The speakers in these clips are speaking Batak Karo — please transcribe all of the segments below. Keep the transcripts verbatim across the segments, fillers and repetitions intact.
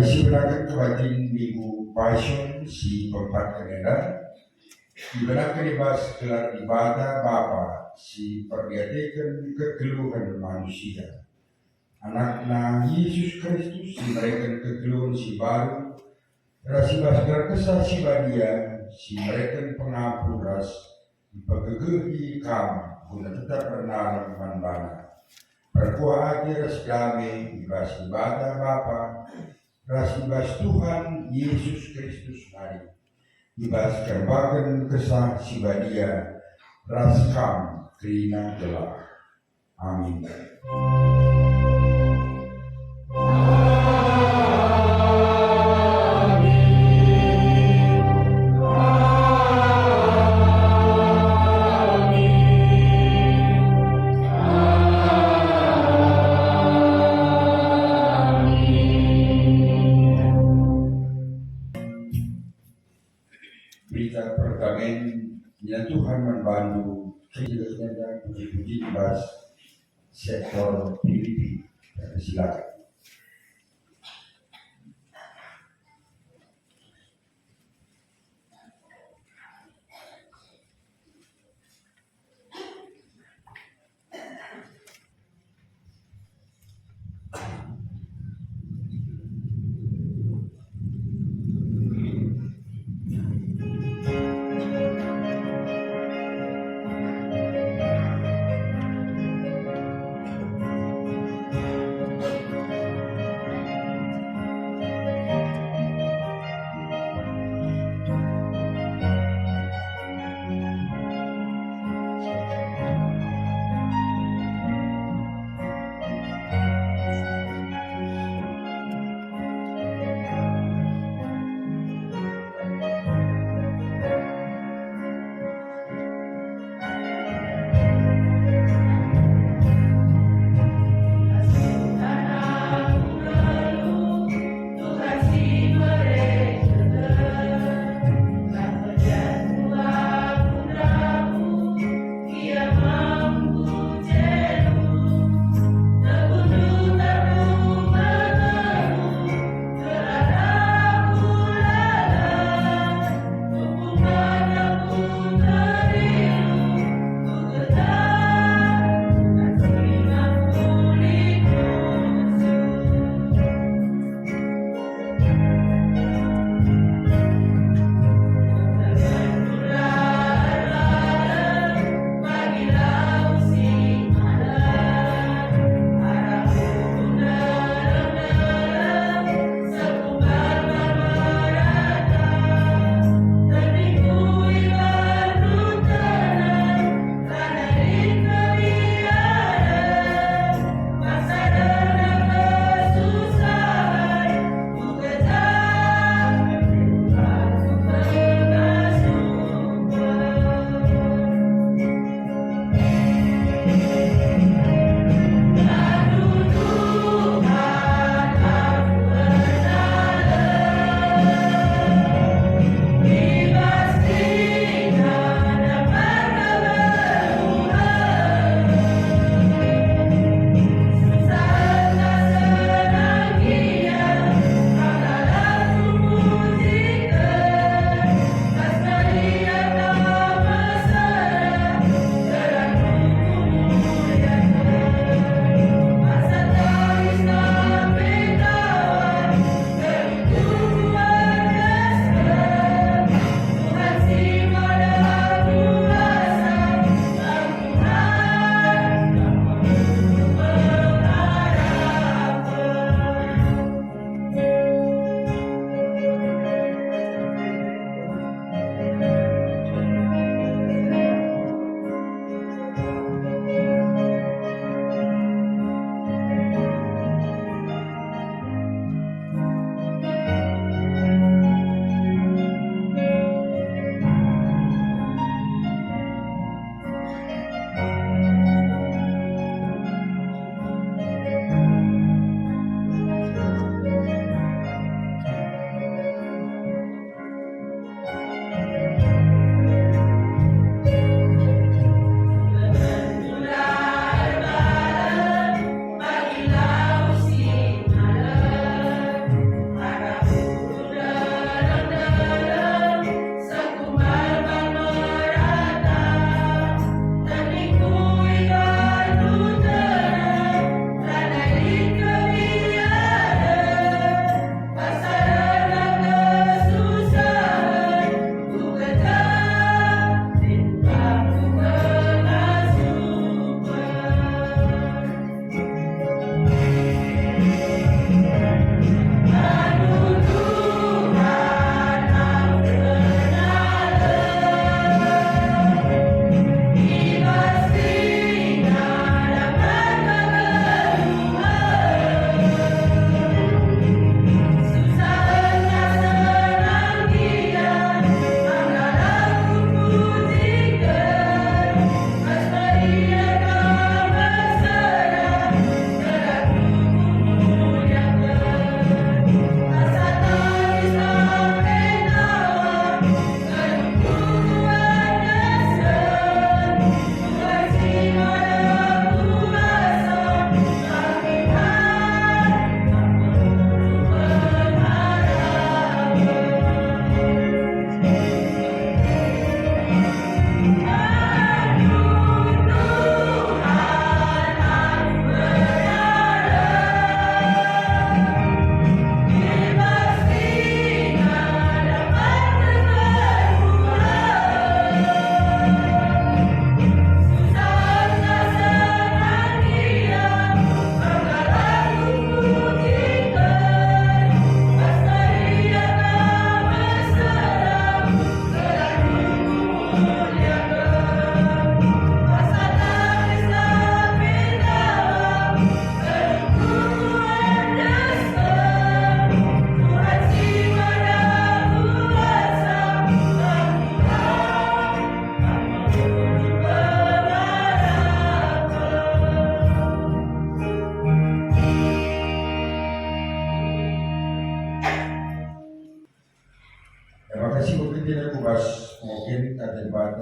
Sibenaken kebaktin Minggu Passion si peempatken enda, ibenaken i bas gelar Dibata Bapa si mperdiateken kegeluhen manusia. AnakNa, Jesus Kristus, si mereken kegeluhen si mbaru, ras i bas gelar Kesah Si Badia si mereken pengampun ras mpegegehi kam guna tetap ernalem man baNa. Perkuah ate ras dame i bas Dibata Bapa ras i bas Tuhan Jesus Kristus nari, i bas kembaken Kesah Si Badia ras kam kerina gelah. Amin. Berita pertamen, nina Tuhan man bandu, kerina puji-puji bas sektor Filipi. Silakan.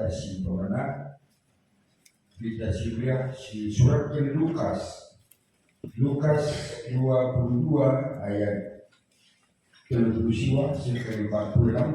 si pemena. Kita si meriah si surat Lukas. Lukas dua puluh dua ayat telu puluh siwah sampai empat puluh enam.